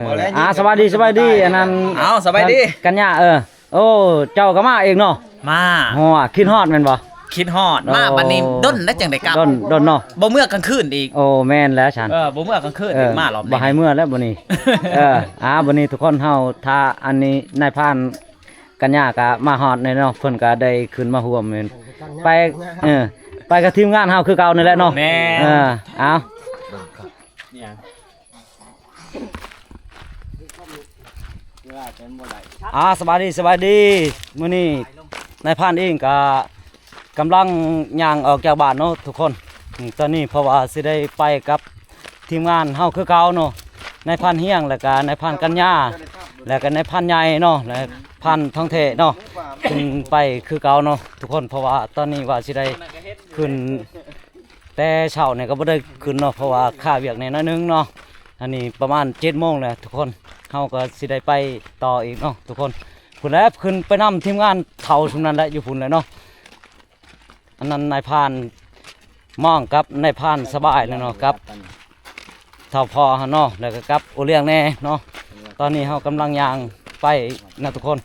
ເອີ ອ່າ ສະບາຍດີ ສະບາຍດີ ອັນນັ້ນ ເອົາ ສະບາຍດີ ກັນຍາ ເອີ ໂອ້ ເຈົ້າກໍມາເອງເນາະ? ມາ ໂອ້ ຄິດຮອດແມ່ນບໍ່? ຄິດຮອດ ມາ ໂອ້ ບັດນີ້ດົນແລ້ວຈັ່ງໄດ້ກັບ ດົນ ດົນເນາະ ບໍ່ເມືອກາງຄືນອີກ. ໂອ້ ແມ່ນແລ້ວຊັ້ນ ເອີ ບໍ່ເມືອກາງຄືນອີກ ເອີ ມາລອບນີ້ ບໍ່ໃຫ້ເມືອແລ້ວບັດນີ້. ເອີ ອ່າ ບັດນີ້ທຸກຄົນ ເຮົາຖ້າອັນນີ້ນາຍພານກັນຍາກໍມາຮອດແລ້ວເນາະ ເພິ່ນກໍໄດ້ຂຶ້ນມາຮ່ວມ ໄປ ເອີ ໄປກັບທີມງານເຮົາຄືເກົ່ານີ້ແຫຼະເນາະ. ແມ່ນ ເອີ ເອົາ ອ່າ ສະບາຍດີ ສະບາຍດີ ມື້ນີ້ນາຍພານເອງກໍກຳລັງຍ່າງອອກຈາກບ້ານເນາະທຸກຄົນ. ອືມ ຕອນນີ້ເພາະວ່າຊິໄດ້ໄປກັບທີມງານເຮົາຄືເກົ່າເນາະ ນາຍພານຮຽງ ແລ້ວກໍນາຍພານກັນຍາ ແລ້ວກໍນາຍພານໃຫຍ່ເນາະ ແລະ ພານທອງແທ້ເນາະ ຂຶ້ນໄປຄືເກົ່າເນາະທຸກຄົນ. ເພາະວ່າຕອນນີ້ວ່າຊິໄດ້ຂຶ້ນ ແຕ່ເຊົ້ານີ້ກໍບໍ່ໄດ້ຂຶ້ນເນາະ ເພາະວ່າຄາວຽກແດ່ໜ້ອຍໜຶ່ງເນາະ. ອັນນີ້ປະມານເຈັດໂມງແລ້ວທຸກຄົນ ເຮົາກໍຊິໄດ້ໄປຕໍ່ອີກເນາະທຸກຄົນ. ພຸ້ນແຫຼະ ຂຶ້ນໄປນຳທີມງານເຖົ້າຊຸມນັ້ນແຫຼະ ຢູ່ພຸ້ນແຫຼະເນາະ. ອັນນັ້ນນາຍພານມອງກັບນາຍພານສະບາຍແລ້ວເນາະ ກັບເຖົ້າພໍ່ຫັ້ນເນາະ ແລ້ວກໍກັບໂອລ້ຽງແດ່ເນາະ. ຕອນນີ້ເຮົາກຳລັງຍ່າງໄປນະທຸກຄົນ.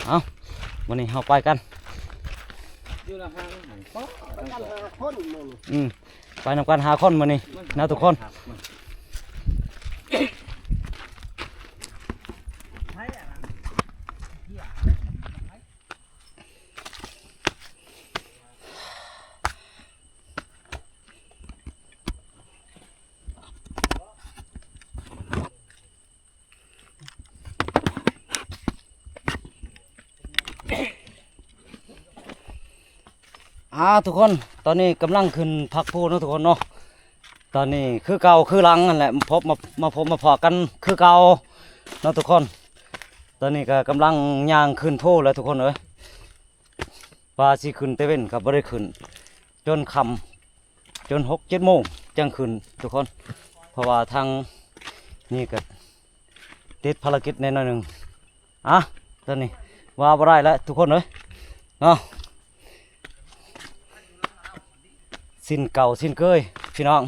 ເອົາ ມື້ນີ້ເຮົາໄປກັນ ຢູ່ນຳທາງ ໄປນຳກັນຫ້າຄົນມື້ນີ້ ອືມ ໄປນຳກັນຫ້າຄົນມື້ນີ້ນະທຸກຄົນ. ອ່າ ທຸກຄົນ ຕອນນີ້ກຳລັງຂຶ້ນພັກພູເນາະທຸກຄົນເນາະ. ຕອນນີ້ຄືເກົ່າຄືຫຼັງຫັ້ນແຫຼະ ພົບມາ ມາພົບມາພໍ້ກັນຄືເກົ່າເນາະທຸກຄົນ. ຕອນນີ້ກໍກຳລັງຍ່າງຂຶ້ນພູແລ້ວທຸກຄົນເອີຍ. ວ່າຊິຂຶ້ນແຕ່ເວັນກໍບໍ່ໄດ້ຂຶ້ນ ຈົນຄ່ຳ ຈົນຫົກເຈັດໂມງຈັ່ງຂຶ້ນທຸກຄົນ ເພາະວ່າທາງນີ້ກໍຕິດພາລະກິດແດ່ໜ້ອຍໜຶ່ງ. ອ່ະ ຕອນນີ້ວ່າບໍ່ໄດ້ແລ້ວທຸກຄົນເອີຍເນາະ ຊິນເກົ່າຊິນເຄີຍພີ່ນ້ອງ.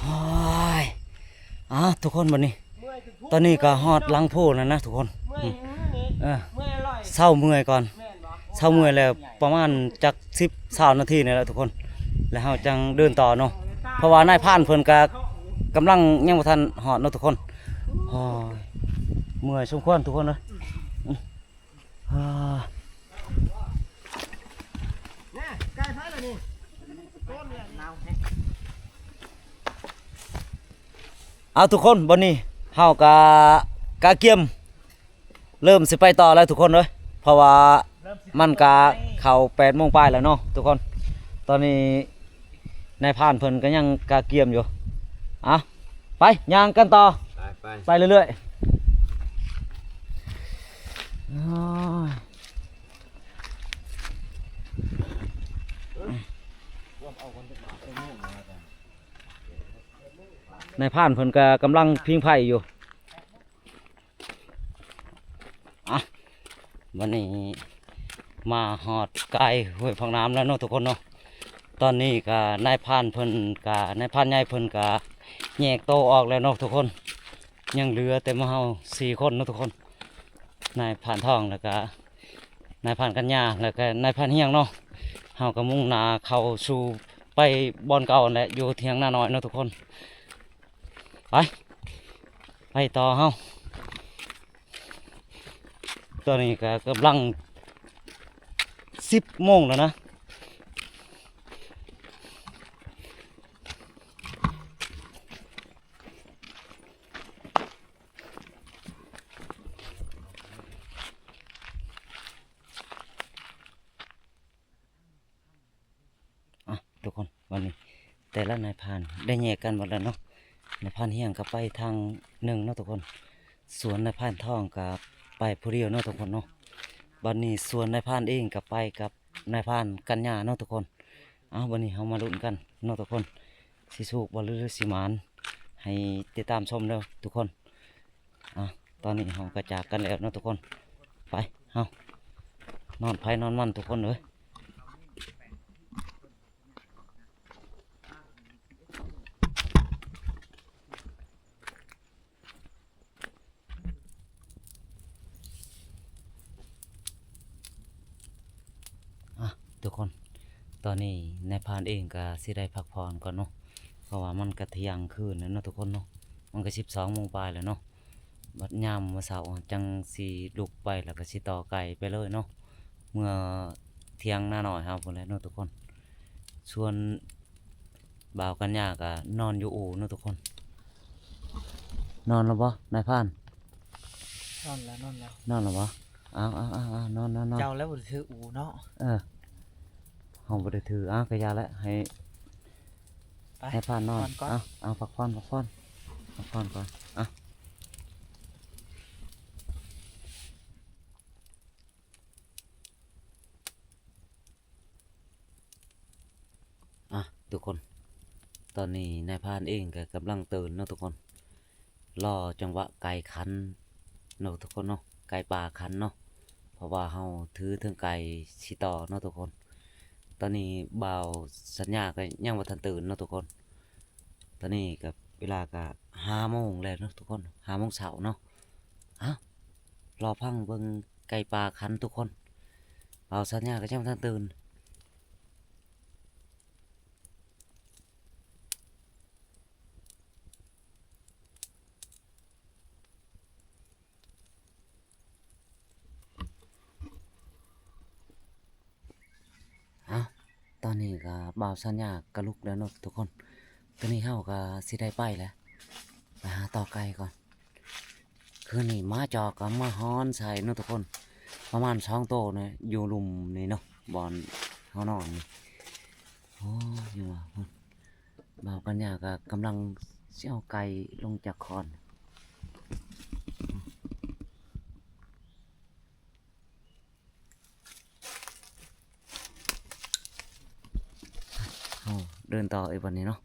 ໂອ້ຍ ອ້າວ ທຸກຄົນ ບັດນີ້ ຕອນນີ້ກໍຮອດຫຼັງພູແລ້ວນະທຸກຄົນ. ເອີ ເຊົາເມື່ອຍກ່ອນ ເຊົາເມື່ອຍແລ້ວ ປະມານຈັກສິບ ຊາວນາທີນີ້ແຫຼະທຸກຄົນ ແລ້ວເຮົາຈັ່ງເດີນຕໍ່ເນາະ ເພາະວ່ານາຍພານເພິ່ນກໍກຳລັງຍັງບໍ່ທັນຮອດເນາະທຸກຄົນ. ໂອ້ຍ ເມື່ອຍສົມຄວນທຸກຄົນເອີຍ. ອືມ ອ່າ ເອົາທຸກຄົນ ບັດນີ້ເຮົາກະ ກະກຽມເລີ່ມຊິໄປຕໍ່ແລ້ວທຸກຄົນເອີຍ ເພາະວ່າມັນກະເຂົ້າແປດໂມງປາຍແລ້ວເນາະທຸກຄົນ. ຕອນນີ້ນາຍພານເພິ່ນກະຍັງກະກຽມຢູ່. ເອົາ ໄປ ຍ່າງກັນຕໍ່ ໄປ ໄປ ໄປເລື້ອຍໆ. ໂອ້ຍ ນາຍພານເພິ່ນກະກຳລັງຜິງໄຟຢູ່. ອ່ະ ວັນນີ້ມາຮອດກາຍຫ້ວຍພາກນ້ຳແລ້ວເນາະທຸກຄົນເນາະ. ຕອນນີ້ກະນາຍພານເພິ່ນກະ ນາຍພານໃຫຍ່ເພິ່ນກະແຍກໂຕອອກແລ້ວເນາະທຸກຄົນ. ຍັງເຫຼືອແຕ່ໝູ່ເຮົາສີ່ຄົນເນາະທຸກຄົນ ນາຍພານທອງ ແລ້ວກະນາຍພານກັນຍາ ແລ້ວກະນາຍພານຮຽງເນາະ. ເຮົາກະມຸ່ງໜ້າເຂົ້າສູ່ໄປບ່ອນເກົ່າຫັ້ນແຫຼະ ຢູ່ຖຽງນານ້ອຍເນາະທຸກຄົນ. ໄປ ໄປຕໍ່ເຮົາ. ຕອນນີ້ກະກຳລັງສິບໂມງແລ້ວນະ. ອ່ະ ທຸກຄົນ ວັນນີ້ແຕ່ລະນາຍພານໄດ້ແຍກກັນໝົດແລ້ວເນາະ. ນາຍພານຮຽງກໍໄປທາງໜຶ່ງເນາະທຸກຄົນ ສ່ວນນາຍພານທອງກໍໄປຜູ້ດຽວເນາະທຸກຄົນເນາະ. ບັດນີ້ສ່ວນນາຍພານເອງກໍໄປກັບ ນາຍພານກັນຍາເນາະທຸກຄົນ. ເອົາ ບັດນີ້ເຮົາມາລຸ້ນກັນເນາະທຸກຄົນ ຊິສຸກບໍ່ ຫຼື ຊິໝານ ໃຫ້ຕິດຕາມຊົມເດີທຸກຄົນ. ອ່ະ ຕອນນີ້ເຮົາກໍຈາກກັນແລ້ວເນາະທຸກຄົນ. ໄປ ເຮົາ ນອນໃຜນອນມັນທຸກຄົນເອີຍ. ອ່ະ ທຸກຄົນ ຕອນນີ້ນາຍພານເອງກໍຊິໄດ້ພັກຜ່ອນກ່ອນເນາະ ເພາະວ່າມັນກໍທ່ຽງຄືນແລ້ວເນາະທຸກຄົນເນາະ ມັນກໍສິບສອງໂມງປາຍແລ້ວເນາະ. ບັດຍາມມື້ເຊົ້າຈັ່ງຊິລຸກໄປ ແລ້ວກໍຊິຕໍ່ໄກ່ໄປເລີຍເນາະ ເມືອຖຽງນານ້ອຍເຮົາພຸ້ນແຫຼະເນາະທຸກຄົນ. ສ່ວນບ່າວກັນຍາກໍນອນຢູ່ອູ່ເນາະທຸກຄົນ. ນອນແລ້ວບໍ່ນາຍພານ? ນອນແລ້ວ ນອນແລ້ວ ນອນແລ້ວບໍ່? ເອົາ ເອົາ ເອົາ ເອົາ ນອນ ນອນ ນອນ. ເຈົ້າແລ້ວບໍ່ໄດ້ຖືອູ່ເນາະ. ເອີ ເຮົາບໍ່ໄດ້ຖື. ເອົາ ກະຢ່າແຫຼະ ໃຫ້ ໄປ ໃຫ້ພານນອນ ນອນກ່ອນ. ເອົາ ເອົາ ພັກຜ່ອນ ພັກຜ່ອນ ພັກຜ່ອນກ່ອນ. ເອົາ ອ່ະ ທຸກຄົນ ຕອນນີ້ນາຍພານເອງກໍກຳລັງຕື່ນເນາະທຸກຄົນ ລໍຈັງຫວະໄກ່ຂັນເນາະທຸກຄົນເນາະ ໄກ່ປ່າຂັນເນາະ ເພາະວ່າເຮົາຖືເທິງໄກ່ຊິຕໍ່ເນາະທຸກຄົນ. ຕອນນີ້ບ່າວສັນຍາກໍຍັງບໍ່ທັນຕື່ນເນາະທຸກຄົນ. ຕອນນີ້ກໍເວລາກໍຫ້າໂມງແລ້ວເນາະທຸກຄົນ ຫ້າໂມງເຊົ້າເນາະ. ເອົ້າ ລໍຟັງເບິ່ງໄກ່ປ່າຂັນທຸກຄົນ ບ່າວສັນຍາກໍຍັງບໍ່ທັນຕື່ນ. ເອົ້າ ຕອນນີ້ກໍບ່າວສັນຍາກໍລຸກແລ້ວເນາະທຸກຄົນ. ຕອນນີ້ເຮົາກໍຊິໄດ້ໄປແລ້ວ ໄປຫາຕໍ່ໄກ່ກ່ອນ. ຄືນນີ້ໝາຈອກກໍມາຫອນໃສ່ເນາະທຸກຄົນ ປະມານສອງໂຕນະ ຢູ່ລຸ່ມນີ້ເນາະ ບ່ອນເຮົານອນນີ້. ໂອ້ ຍັງວ່າ ບ່າວກັນຍາກໍກຳລັງຊິເອົາໄກ່ລົງຈາກຄອນ. ເຮົາເດີນຕໍ່ອີກບັດນີ້ເນາະ.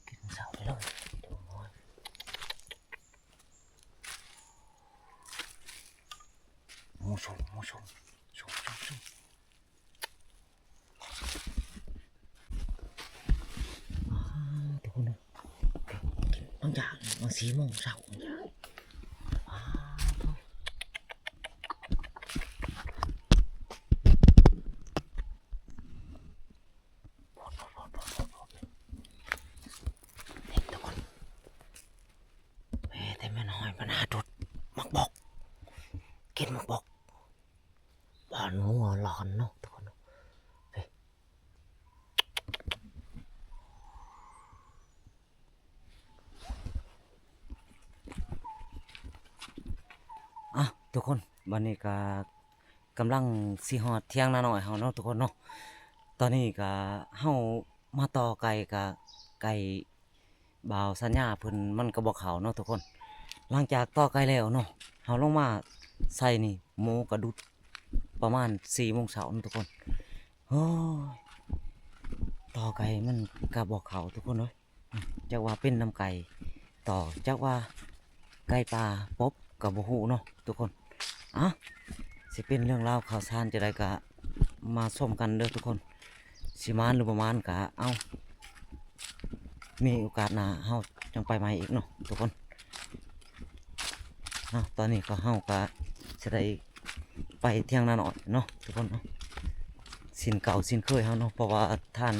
ກິນເຊົ້າໄປເລີຍ ໝູຊົມ ໝູຊົມ ຊົມ ຊົມ ຊົມ. ອ່າ ທຸກຄົນເດີ ຫຼັງຈາກມາ ສີ່ໂມງເຊົ້າພຸ້ນນະ ອ້າໂທ້ ນີ້ທຸກຄົນ ມີແຕ່ແມ່ນ້ອຍມັນຫາດູດໝາກບອກ ກິນໝາກບອກ ບ້ານຫົວຫຼານເນາະທຸກຄົນເນາະ ເອີ ອ່ະ ທຸກຄົນ ບັດນີ້ກະກຳລັງຊິຮອດຖຽງນານ້ອຍເຮົາເນາະທຸກຄົນເນາະ ຕອນນີ້ກະເຮົາມາຕໍ່ໄກ່ ກະໄກ່ບ່າວສັນຍາເພິ່ນມັນກະບໍ່ເຂົ້າເນາະທຸກຄົນ ຫຼັງຈາກຕໍ່ໄກ່ແລ້ວເນາະ ເຮົາລົງມາໃສ່ນີ້ ໝູກະດຸດປະມານສີ່ໂມງເຊົ້າເນາະທຸກຄົນ ໂອ້ຍ ຕໍ່ໄກ່ມັນກະບໍ່ເຂົ້າທຸກຄົນເອີຍ ຈັກວ່າເປັນນຳໄກ່ຕໍ່ ຈັກວ່າໄກ່ປ່າປົບກະບໍ່ຮູ້ເນາະທຸກຄົນ ອ່ະ ຊິເປັນເລື່ອງລາວຂ່າວສານຈັ່ງໃດກະມາຊົມກັນເດີທຸກຄົນ ຊິໝານຫຼືບໍ່ໝານກະເອົາ ມີໂອກາດໜ້າເຮົາຈັ່ງໄປໃໝ່ອີກເນາະທຸກຄົນ ເນາະ ຕອນນີ້ກໍເຮົາກໍຊິໄດ້ໄປຖຽງນານ້ອຍເນາະທຸກຄົນເນາະ ເຊັ່ນເກົ່າເຊັ່ນເຄີຍເຮົາເນາະ ເພາະວ່າທ່ານ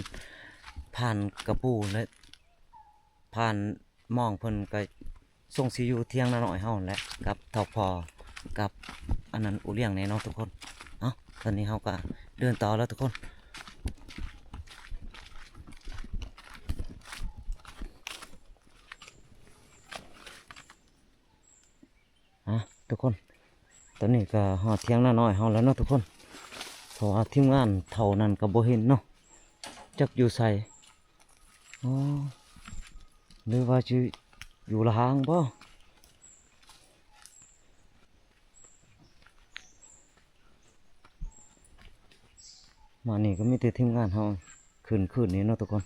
ທ່ານກະປູ ແລະ ທ່ານມອງເພິ່ນກໍຊົງຊິຢູ່ຖຽງນານ້ອຍເຮົາແຫຼະ ກັບທ້າວພໍ່ ກັບອັນນັ້ນ ອູ້ລ້ຽງແດ່ເນາະທຸກຄົນ ເອົ້າ ຕອນນີ້ເຮົາກໍເດີນຕໍ່ແລ້ວທຸກຄົນ. ອ່ະ ທຸກຄົນ ຕອນນີ້ກໍຮອດຖຽງນານ້ອຍເຮົາແລ້ວເນາະທຸກຄົນ ເພາະວ່າທີມງານເທົ່ານັ້ນກໍບໍ່ເຫັນເນາະ ຈັກຢູ່ໃສ ອໍ ຫຼືວ່າຊິຢູ່ລະຫາງບໍ? ມານີ້ກໍມີແຕ່ທີມງານເຮົາຂຶ້ນຄືນນີ້ເນາະທຸກຄົນ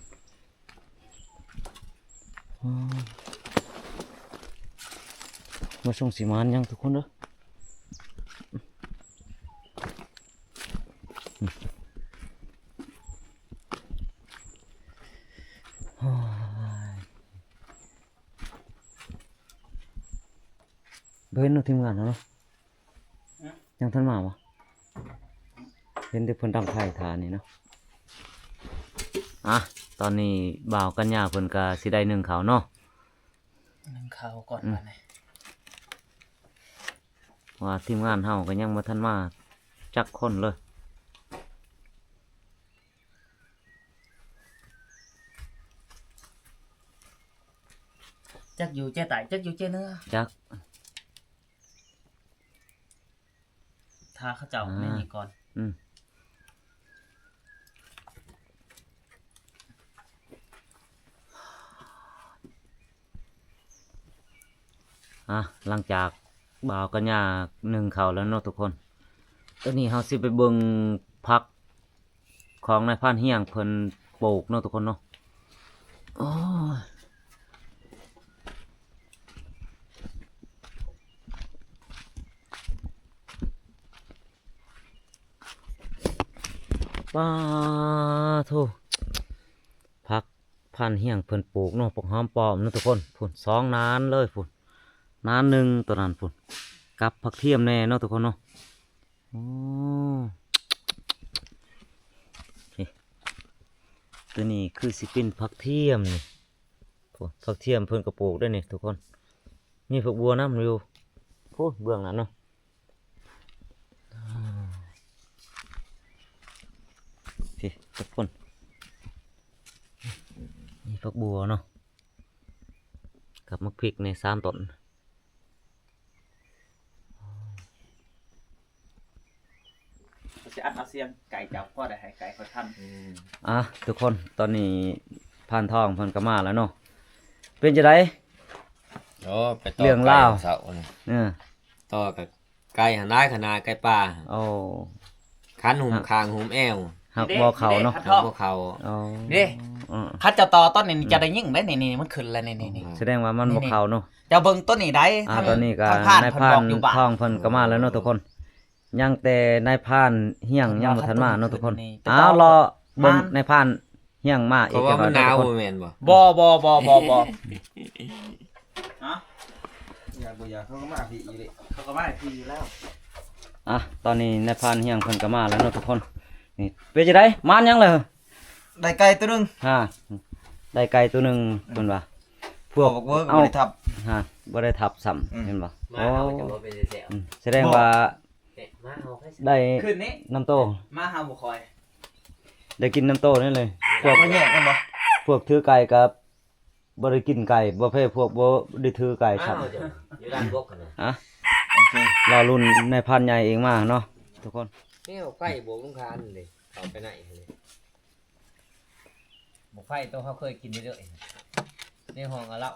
ມາສົ່ງຊິມານຍັງທຸກຄົນເດີ ໂອ້ຍ ບໍ່ເຫັນເນາະທີມງານເຮົາເນາະ ຍັງທັນມາບໍ່ ເຫັນແຕ່ເພິ່ນດັງໄຟຖ້ານີ້ເນາະ ອ່ະ ຕອນນີ້ບ່າວກັນຍາເພິ່ນກະຊິໄດ້ໜຶ້ງເຂົ້າເນາະ ໜຶ້ງເຂົ້າກ່ອນ ອືມ ບາດນີ້ ວ່າທີມງານເຮົາກໍຍັງບໍ່ທັນມາຈັກຄົນເລີຍ ຈັກຢູ່ເຈ້ໃຕ້ ຈັກຢູ່ເຈ້ເໜືອ ຈັກ ຖ້າເຂົາເຈົ້າ ອ່າ ແມ່ນນີ້ກ່ອນ ອືມ ອ່ະ ຫຼັງຈາກບ່າວກັນຍາໜຶ້ງເຂົ້າແລ້ວເນາະທຸກຄົນ ຕອນນີ້ເຮົາຊິໄປເບິ່ງຜັກຂອງນາຍພານຮຽງເພິ່ນປູກເນາະທຸກຄົນເນາະ ໂອ້ຍ ປາໂທ້ ຜັກ ພານຮຽງເພິ່ນປູກເນາະ ພວກຫອມປ້ອມເນາະທຸກຄົນ ພຸ້ນ ສອງນານເລີຍພຸ້ນ ນານໜຶ່ງ ໂຕນັ້ນພຸ້ນ ກັບຜັກທຽມແດ່ເນາະທຸກຄົນເນາະ ໂອ້ ນີ້ ໂຕນີ້ຄືຊິເປັນຜັກທຽມນີ້ ໂອ້ ຜັກທຽມເພິ່ນກໍປູກໄດ້ນີ້ທຸກຄົນ ມີຜັກບົວນຳຢູ່ ໂອ້ ເບື້ອງນັ້ນເນາະ ພີ້ທຸກຄົນ ມີຜັກບົວເນາະ ກັບໝາກພິກນີ້ສາມຕົ້ນ ຊິອັດເອົາສຽງໄກ່ເຈົ້າ ພໍໄດ້ໃຫ້ໄກ່ເຂົາທັນ ອືມ ອ່ະ ທຸກຄົນ ຕອນນີ້ພານທອງເພິ່ນກໍມາແລ້ວເນາະ ເປັນຈັ່ງໃດ ໂອ້ ໄປຕໍ່ ເລື່ອງລາວ ໄກ່ເຊົ້ານີ້ ເອີ ຕໍ່ກັບ ໄກ່ຫັ້ນຫຼາຍຂະໜາດ ໄກ່ປ່າ ໂອ້ ຄັນຫຸ້ມຄາງຫຸ້ມແອວ ຫາກບໍ່ເຂົ້າເນາະ ຫາກບໍ່ເຂົ້າ ໂອ້ ເດ້ ເອີ ຄັນເຈົ້າຕໍ່ຕອນນີ້ ອືມ ຈະໄດ້ຍິງໄດ໋ ນີ້ໆ ມັນຂຶ້ນແລ້ວ ນີ້ໆ ສະແດງວ່າມັນບໍ່ເຂົ້າເນາະ ເຈົ້າເບິ່ງຕົວນີ້ໄດ໋ ອ່າ ທາງ ຕອນນີ້ກໍ ທາງຜ່ານ ນາຍພານ ເພິ່ນບອກຢູ່ ທອງເພິ່ນກໍມາແລ້ວເນາະທຸກຄົນ ຍັງແຕ່ນາຍພານຮຽງຍັງບໍ່ທັນມາເນາະທຸກຄົນ ເພິ່ນວ່າເຂົາຕົວນີ້ຂຶ້ນນີ້ ອ້າວ ລໍເບິ່ງ ມາ ນາຍພານຮຽງມາອີກຈັກໜ້ອຍເນາະທຸກຄົນ ເພາະວ່າມັນໜາວແມ່ນບໍ່? ບໍ່ ບໍ່ ບໍ່ ບໍ່ ບໍ່. ຮະ ຢາກບໍ່ຢາກເຂົາກໍມາພີ້ຢູ່ເດ້ ເຂົາກໍມາພີ້ຢູ່ແລ້ວ. ອ່ະ ຕອນນີ້ນາຍພານຮຽງເພິ່ນກໍມາແລ້ວເນາະທຸກຄົນ. ນີ້ເປັນຈັ່ງໃດ ມານຫຍັງລະ? ໄດ້ໄກ່ໂຕໜຶ່ງ ຮະ ໄດ້ໄກ່ໂຕໜຶ່ງເພິ່ນວ່າ. ພວກ ພວກເວີກບໍ່ໄດ້ທັບ ຮະ ບໍ່ໄດ້ທັບຊ້ຳ ອືມ ເຫັນບໍ່? ມາເຮົາຈະບໍ່ເປັນແທ້ ອືມ ສະແດງວ່າ ມາເຮົາໄດ້ ຄືນນີ້ ນ້ຳໂຕ ມາເຮົາບໍ່ຄ່ອຍ ໄດ້ກິນນ້ຳໂຕນີ້ເລີຍ. ພວກ ມາແຍກກັນບໍ່? ພວກຖືໄກ່ກັບ ບໍ່ໄດ້ກິນໄກ່ ບໍ່ແພ້ພວກບໍ່ໄດ້ຖືໄກ່ຊ້ຳ. ອ້າວ ຢູ່ດ້ານບົກຫັ້ນນະ ຮະ ໂອເຄ ລໍລຸ້ນນາຍພານໃຫຍ່ເອງມາເນາະທຸກຄົນ. ແນວໄຟບວກລຸງຄານເດ້ ເຂົ້າໄປໃນຫັ້ນເດ້ ໝາກໄຟໂຕເຮົາເຄີຍກິນເລື້ອຍໆ ໃນຫ້ອງອາເລົາ.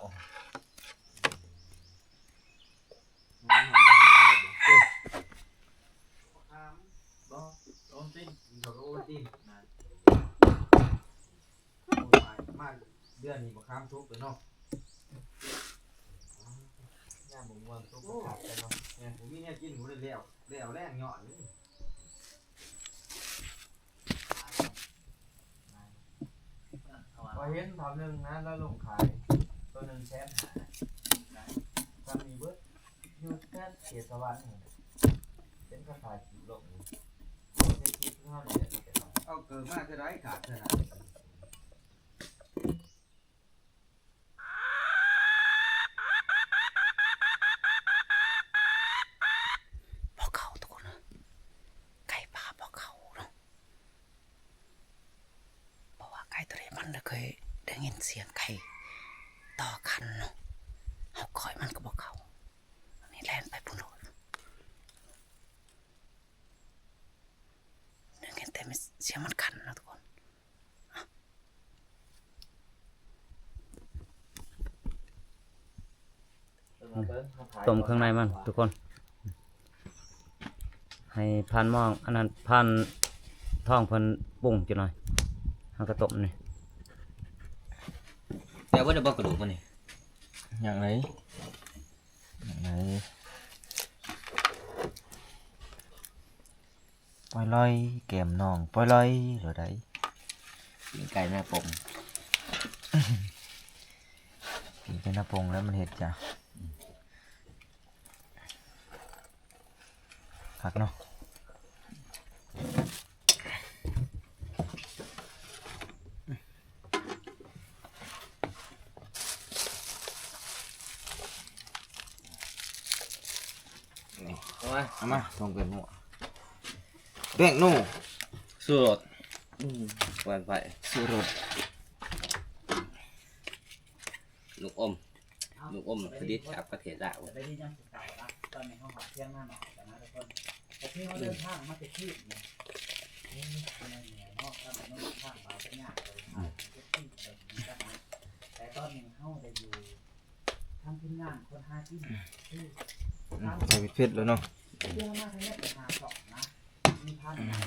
ບໍ່ ໂອວັນຕິນ ເຂົາກໍໂອວັນຕິນນະ. ໂອ້ຍ ມາເດືອນນີ້ບັກຂາມສຸກເລີຍເນາະ ຍາມບັກມ່ວງສຸກ ໂອ້ ຄັກແທ້ເນາະ. ແມ່ນ ບໍ່ມີແນວກິນ ບໍ່ໄດ້ແລ້ວ ແລ້ວແລງຍ້ອນນີ້. ຂ້ອຍເຫັນເຖົ້າໜຶ່ງນະ ລາວລົງຂາຍໂຕໜຶ່ງແສນຫ້າ ຊ້ຳນີ້ເບິດ ຢູ່ແຖວເຂດສະຫວັນນີ້ແຫຼະ ເປັນກະຂາຍຢູ່ໂລກນີ້ ເຮັດກິນຄືເຮົານີ້ແຫຼະ. ເອົາເກີດມາເທື່ອໃດຂາດເທື່ອນັ້ນ. ບໍ່ເຂົ້າທຸກຄົນເອີຍ ໄກ່ປ່າບໍ່ເຂົ້າເນາະ ເພາະວ່າໄກ່ໂຕນີ້ມັນເຄີຍໄດ້ຍິນສຽງໄກ່ຕໍ່ຂັນເນາະ ເຮົາກ້ອຍມັນກໍບໍ່ເຂົ້າ ອັນນີ້ແລ່ນໄປພຸ້ນໂລດ ໄດ້ຍິນແຕ່ສຽງມັນຂັນເນາະທຸກຄົນ. ຕົ້ມເຄື່ອງໃນມັນທຸກຄົນ ໃຫ້ພານມອງ ອັນນັ້ນ ພານທອງເພິ່ນປຸງຈັກໜ່ອຍ ເຮົາກໍຕົ້ມນີ້. ແຕ່ວ່າໄດ້ບໍ່ກະດູກມັນນີ້ ຍັງໄດ ຍັງໄດ. ປ່ອຍລອຍ ແກ້ມນ້ອງປ່ອຍລອຍໂລດໃດ໋ ປີ້ງໄກ່ໜ້າປົງ ປີ້ງໄກ່ໜ້າປົງແລ້ວມັນເຮັດຈ້າ ຄັກເນາະ. ນີ້ ເອົາມາ ເອົາມາ ທອງແປ້ງນົວ ແປ້ງນົວ ຊູລົດ ອືມ ເປີດໄຟ ຊູລົດ ລູກອົມ ລູກອົມຜະລິດຈາກປະເທດລາວ. ສະບາຍດີຍາມເຊົ້ານະ ຕອນນີ້ເຮົາຮອດທຽງນານ້ອຍແລ້ວນະທຸກຄົນ. ໂອເຄ ເຮົາເດີນທາງມາແຕ່ຄືນນີ້ ໂອ້ຍ ເປັນແນວເນາະ ທາງໄປເນາະ ທາງບ່າວເປັນຍາກເລີຍ ອືມ ແຕ່ຕອນນີ້ເຮົາໄດ້ຢູ່ ທາງທີມງານຄົນຫາກິນ ອືມ ໃສ່ເຜັດໆ ແລ້ວເນາະ ທີ່ເຮົາມາທາງນີ້ໄປຫາສອງນະ ມີພານໃຫຍ່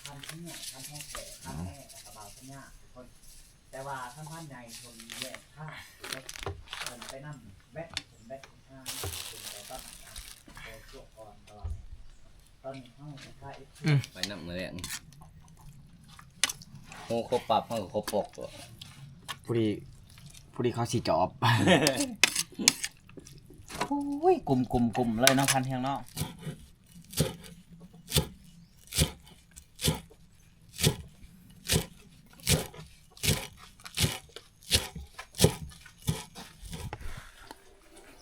ພານເມືອງ ພານທອງແທ້ ພານແທ້ ແລ້ວກໍບ່າວເປັນຍາກທຸກຄົນ. ແຕ່ວ່າທ່ານພານໃຫຍ່ເພິ່ນແຍກທາງ ເພິ່ນໄປນຳແບັດ ເພິ່ນແບັດທາງ ເພິ່ນໄປຕອນນັ້ນນະ ແຕ່ຊ່ວງກ່ອນ ແຕ່ວ່າຕອນນີ້ເຮົາຊິພາເອັຟຊີ ອືມ ໄປນຳມື້ແລງ ໂຫ ຄົບປັບ ເຮົາກໍຄົບປົກຕົວະ ພໍດີ ພໍດີເຂົາຊິຈອບ ໂອ້ຍ ກຸມໆໆ ເລີຍເນາະ ພັນຮຽງເນາະ.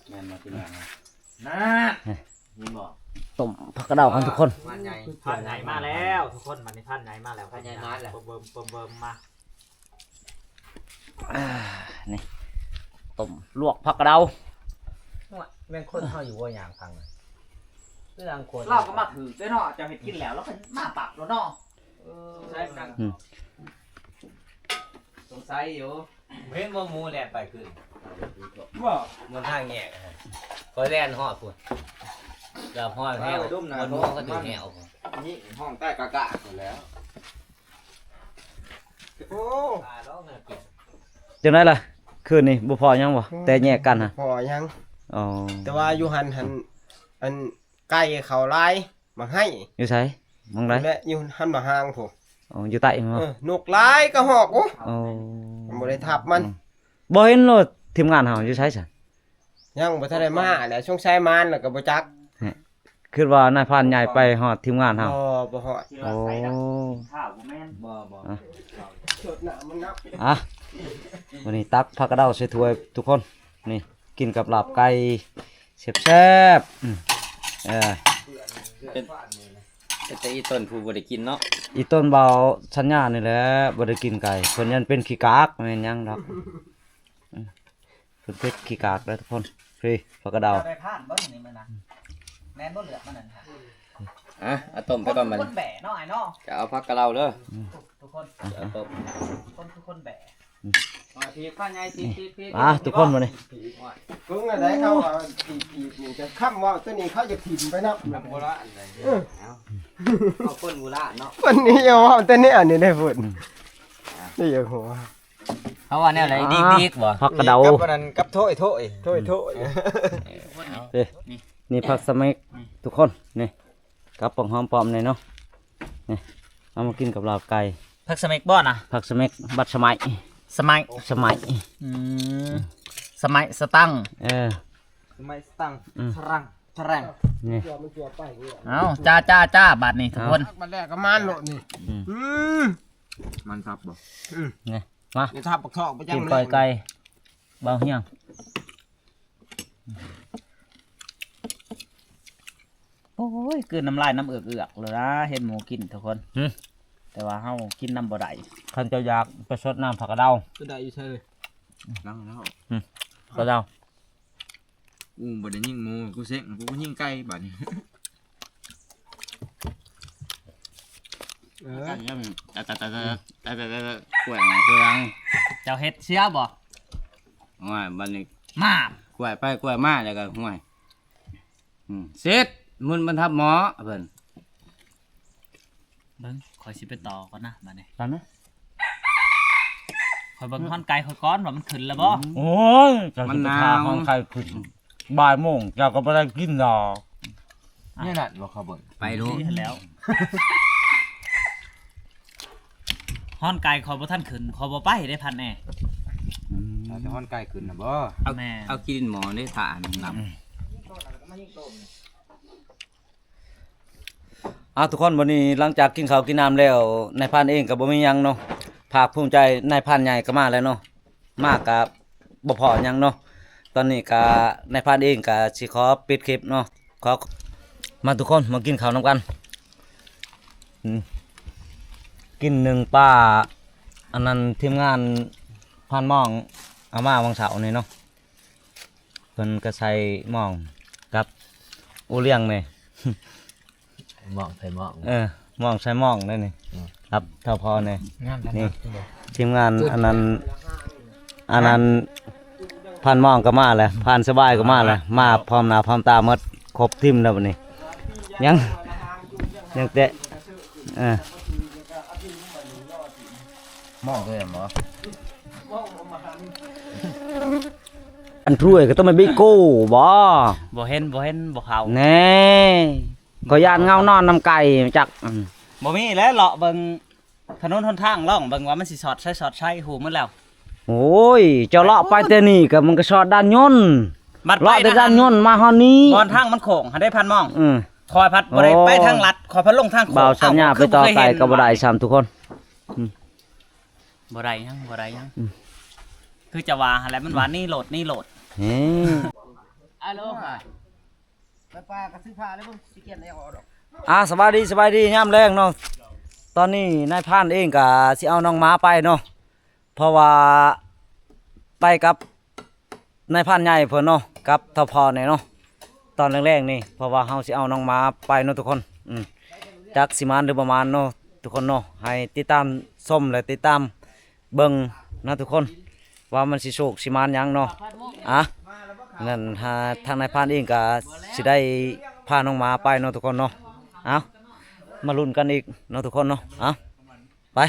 ແມ່ນບໍ່ພີ່ນ້ອງ? ນານ ເຫັນບໍ່? ຕົ້ມຜັກກະເດົາກັນທຸກຄົນ ພານໃຫຍ່ ພານໃຫຍ່ມາແລ້ວທຸກຄົນ ບັດນີ້ພານໃຫຍ່ມາແລ້ວ ພານໃຫຍ່ມາແລ້ວ ເບິ່ມໆ ເບິ່ມໆ ມາ. ອ່າ ນີ້ ຕົ້ມລວກຜັກກະເດົາ ໂອ້ຍ ແມ່ນຄົນເຮົາຢູ່ບໍ່ ຍ່າງທາງນັ້ນ ຄືລາງຄົນ ລາວກໍມາຖືກເດ້ເນາະ ເຈົ້າເຮັດກິນແລ້ວ ລາວກໍມາປັບໂລດເນາະ ເອີ ສົງໄສກັນ ອືມ ສົງໄສຢູ່ ເຫັນບໍ່ ໝູແລ່ນໄປຄືນ ບໍ່ ໝົດທາງແຍກ ຂ້ອຍແລ່ນຮອດພຸ້ນ ເກືອບຮອດແລ້ວ ໝົດໝູກໍຖືກແລ້ວ ຍິງຮ້ອງແຕ່ກະກະພຸ້ນແລ້ວ. ໂອ້ ຈັ່ງໃດລະ ຄືນນີ້ບໍ່ພໍຫຍັງບໍ່? ແຕ່ແຍກກັນຫັ້ນ ບໍ່ພໍຫຍັງ ອໍ ແຕ່ວ່າຢູ່ຫັ້ນຫັ້ນ ອັນ ໄກ່ເຂົາຫຼາຍ ໝາກໄຮ ຢູ່ໃສ? ໝ່ອງໃດ? ແລະ ຢູ່ຫັ້ນໝາກຫາງພຸ້ນ ອໍ ຢູ່ໃຕ້ພຸ້ນບໍ່? ເອີ ນົກຫຼາຍກະຮອກ ໂອ້ ໂອ້ ມັນບໍ່ໄດ້ທັບມັນ ອືມ ບໍ່ເຫັນໂລດ ທີມງານເຮົາຢູ່ໃສຊັ້ນ? ຍັງບໍ່ທັນໄດ້ມາແຫຼະ ສົງໄສມານແລ້ວກໍບໍ່ຈັກ. ຄິດວ່ານາຍພານໃຫຍ່ໄປຮອດທີມງານເຮົາ. ບໍ່ ບໍ່ຮອດ. ໂອ້ ບໍ່ ບໍ່ ອ່ະ ອ່ະ ມື້ນີ້ຕັກຜັກກະເດົາໃສ່ຖ້ວຍທຸກຄົນ. ນີ້ ກິນກັບລາບໄກ່ແຊບໆ. ອືມ ເອີ ເປັນ ເປັນແຕ່ອີຕົນຜູ້ບໍ່ໄດ້ກິນເນາະ. ອີຕົນບ່າວສັນຍານີ້ແຫຼະບໍ່ໄດ້ກິນໄກ່. ເພິ່ນຍັງເປັນຂີ້ກາກ ແມ່ນຫຍັງດອກ. ເພິ່ນເປັນຂີ້ກາກເດີທຸກຄົນ. ພີ້ ຜັກກະເດົາ. ເຈົ້າໄດ້ຜ່ານບໍ່ນີ້ມື້ນັ້ນ? ແມ່ນບໍ່ເລືອກມັນນັ້ນ? ອ່ະ ເອົາຕົ້ມໄປກ່ອນບັດນີ້. ຄົນແບະເນາະອ້າຍເນາະ. ຈະເອົາຜັກກະເດົາເດີ ອືມ ທຸກຄົນ. ເອົາຕົ້ມ ຄົນຄືຄົນແບະ. ອືມ ມາພີ້ ຂ້າໃຫຍ່ ພີ້ ພີ້ ພີ້. ອ່ະ ທຸກຄົນ ບັດນີ້ ເບິ່ງອັນໃດເຂົາວ່າ ພີ້ ພີ້ ນີ້ຈະຄຳເວົ້າຕົວນີ້ ເຂົາຈະຖິ້ມໄປນຳ. ນຳບໍ່ລະອັນໃດ. ເອີ ເອົາ ເອົາຄົນບູຮານເນາະ. ຄົນນີ້ເວົ້າແຕ່ແນວນີ້ໄດ໋ພຸ້ນ. ອືມ ນີ້ຢ່າຫົວ. ເຂົາວ່າແນວໃດ? ອ່າ ດີກໆ ບໍ່? ຜັກກະເດົາ ນີ້ກັບອັນນັ້ນ ກັບໂທຍໂທຍ ໂທຍໂທຍ. ເອີ ເດ້ ນີ້ ນີ້ຜັກສະເມັກ ນີ້ ທຸກຄົນ. ນີ້ ກັບປອກຫອມປ້ອມນີ້ເນາະ. ນີ້ ເອົາມາກິນກັບລາບໄກ່. ຜັກສະເມັກບໍ່ນະ? ຜັກສະເມັກ ບັດສະໄໝ ສະໄໝ ສະໄໝ. ອືມ ສະໄໝສະຕັງ. ເອີ ສະໄໝສະຕັງ. ອືມ ສະລັງ ສະແຣງ. ນີ້ ເອົາ ຈ້າ ຈ້າ ຈ້າ ບາດນີ້ທຸກຄົນ. ເອົາ ບັດແລກກໍມາໂລດນີ້. ອືມ ອືມ ມັນສັບບໍ່? ອືມ ນີ້ ມາ ຊິທັບບັກທອກໄປຈັກ ກິນກ້ອຍໄກ່ ເບົາຮຽງ. ໂອ້ຍ ກືນນ້ຳລາຍນ້ຳເອືອກໆ ໂລດນະ ເຫັນໝູກິນທຸກຄົນ. ຫື ແຕ່ວ່າເຮົາກິນນຳບໍ່ໄດ້. ຄັນເຈົ້າຢາກໄປຊົດນ້ຳຜັກກະເດົາ ໄດ້ຢູ່ໃສເລີຍ? ນັ່ງແລ້ວ ຫື ກະເດົາ. ກູບໍ່ໄດ້ຍິງໝູ ກູເສັງ ກູກໍຍິງໄກ່ບາດນີ້. ເອີ ກັນຍັງ ຕະ ຕະ ຕະ ຕະ ຕະ ຕະ ຕະ ກ້ວຍມາເຄືອງ. ເຈົ້າເຮັດເສຍບໍ່? ໂອ້ຍ ບາດນີ້ ມາ ກ້ວຍໄປກ້ວຍມາ ແລ້ວກໍ ຫ້ວຍ ອືມ ເສັດ ໝຸ່ນບັນທັບໝໍ້ເພິ່ນ. ເບິ່ງ ຂ້ອຍຊິໄປຕໍ່ກ່ອນນະ ບາດນີ້ ໄປນະ. ຂ້ອຍເບິ່ງ ອືມ ຮ້ອນໄກ່ຂ້ອຍກ່ອນວ່າມັນຂຶ້ນແລ້ວບໍ່. ອືມ ໂອ້ຍ ເຈົ້າຊິໄປຖ້າ ມັນໜາວ ຮ້ອນໄກ່ຂຶ້ນ ອືມ ບ່າຍໂມງເຈົ້າກໍບໍ່ໄດ້ກິນດອກ. ນີ້ນັ້ນບໍ່ ເຂົາເບິ່ງ ໄປໂລດ ນີ້ແລ້ວ. ຮ້ອນໄກ່ຂ້ອຍບໍ່ທັນຂຶ້ນ ຂ້ອຍບໍ່ໄປເດ້ ພັນແອ. ອືມ ຖ້າແຕ່ຮ້ອນໄກ່ຂຶ້ນນະບໍ່? ເອົາ ແມ່ນ ເອົາຂີ້ດິນໝໍ້ເດ້ ຖ້າອັນນັ້ນ. ອືມ ເອົາ ທຸກຄົນ ວັນນີ້ຫຼັງຈາກກິນເຂົ້າກິນນ້ຳແລ້ວ ນາຍພານເອງກໍບໍ່ມີຫຍັງເນາະ ພາກພູມໃຈ ນາຍພານໃຫຍ່ກໍມາແລ້ວເນາະ ມາກໍບໍ່ພໍຫຍັງເນາະ. ຕອນນີ້ກໍນາຍພານເອງກໍຊິຂໍປິດຄລິບເນາະ. ຂໍ ມາທຸກຄົນ ມາກິນເຂົ້ານຳກັນ. ອືມ ກິນໜຶ່ງປາ ອັນນັ້ນທີມງານພານມອງເອົາມາວັງເສົານີ້ເນາະ. ເພິ່ນກໍໃສ່ໝອງກັບໂອລ້ຽງນີ້ ໝອງໃສ່ໝອງ ເອີ ໝອງໃສ່ໝອງໄດ້ນີ້. ອືມ ກັບເຖົ້າພໍ່ນີ້ ນີ້ ທີມງານອັນນັ້ນ ອັນນັ້ນ ພານມອງກໍມາແລ້ວ ພານສະບາຍກໍມາແລ້ວ ມາພ້ອມໜ້າພ້ອມຕາໝົດ ຄົບທີມແລ້ວບັດນີ້. ຍັງ ຍັງແຕ່ ເອີ ໝອງເລີຍບໍ່? ອັນຖ້ວຍກໍຕ້ອງໄປບິໂກ້ບໍ່? ບໍ່ເຫັນ ບໍ່ເຫັນ ບໍ່ເຂົ້າແນ່. ຂ້ອຍຢ້ານເງົານອນນຳໄກ່ຈັກ. ອືມ ບໍ່ມີແຫຼະ ເລາະເບິ່ງຖະໜົນຫົນທາງ ລອງເບິ່ງວ່າມັນຊິຊອດໃສຊອດໃສ ຮູ້ໝົດແລ້ວ. ໂອ້ຍ ເຈົ້າເລາະໄປແຕ່ນີ້ກໍມັນກໍຊອດດ່ານຍົນ ບັດໄປ ເລາະແຕ່ດ່ານຍົນມາຮອດນີ້ ບ່ອນທາງມັນໂຄ້ງຫັ້ນເດ້ ພານມອງ. ອືມ ຂ້ອຍພັດບໍ່ໄດ້ ໂອ້ ໄປທາງລັດ ຂ້ອຍພັດລົງທາງໂຄ້ງ. ບ່າວສັນຍາໄປຕໍ່ໄກ່ກໍບໍ່ໄດ້ຊ້ຳທຸກຄົນ. ອືມ ບໍ່ໄດ້ຫຍັງ ບໍ່ໄດ້ຫຍັງ. ອືມ ຄືຈະວ່າຫັ້ນແຫຼະ ມັນວ່າ ອືມ ນີ້ໂລດ ນີ້ໂລດ. ເອີ ອາໂລ ໄປປ່າກໍຊື້ຜ້າແລ້ວເບິ່ງ ຊິກຽນໄດ້ເອົາດອກ. ອ່າ ສະບາຍດີ ສະບາຍດີຍາມແລງເນາະ. ຕອນນີ້ນາຍພານເອງກໍຊິເອົານ້ອງໝາໄປເນາະ ເພາະວ່າໄປກັບ ນາຍພານໃຫຍ່ເພິ່ນເນາະ ກັບເຖົ້າພໍ່ນີ້ເນາະ ຕອນແລງໆນີ້ ເພາະວ່າເຮົາຊິເອົານ້ອງໝາໄປເນາະທຸກຄົນ. ອືມ ຈັກຊິໝານຫຼືບໍ່ໝານເນາະທຸກຄົນເນາະ ໃຫ້ຕິດຕາມຊົມ ແລະ ຕິດຕາມເບິ່ງນະທຸກຄົນ ວ່າມັນຊິໂຊກຊິໝານຫຍັງເນາະ. ອ່ະ ນັ້ນ ທາງນາຍພານເອງກໍຊິໄດ້ພານ້ອງໝາໄປເນາະທຸກຄົນເນາະ. ເອົາ ມາລຸ້ນກັນອີກເນາະທຸກຄົນເນາະ. ເອົາ ໄປ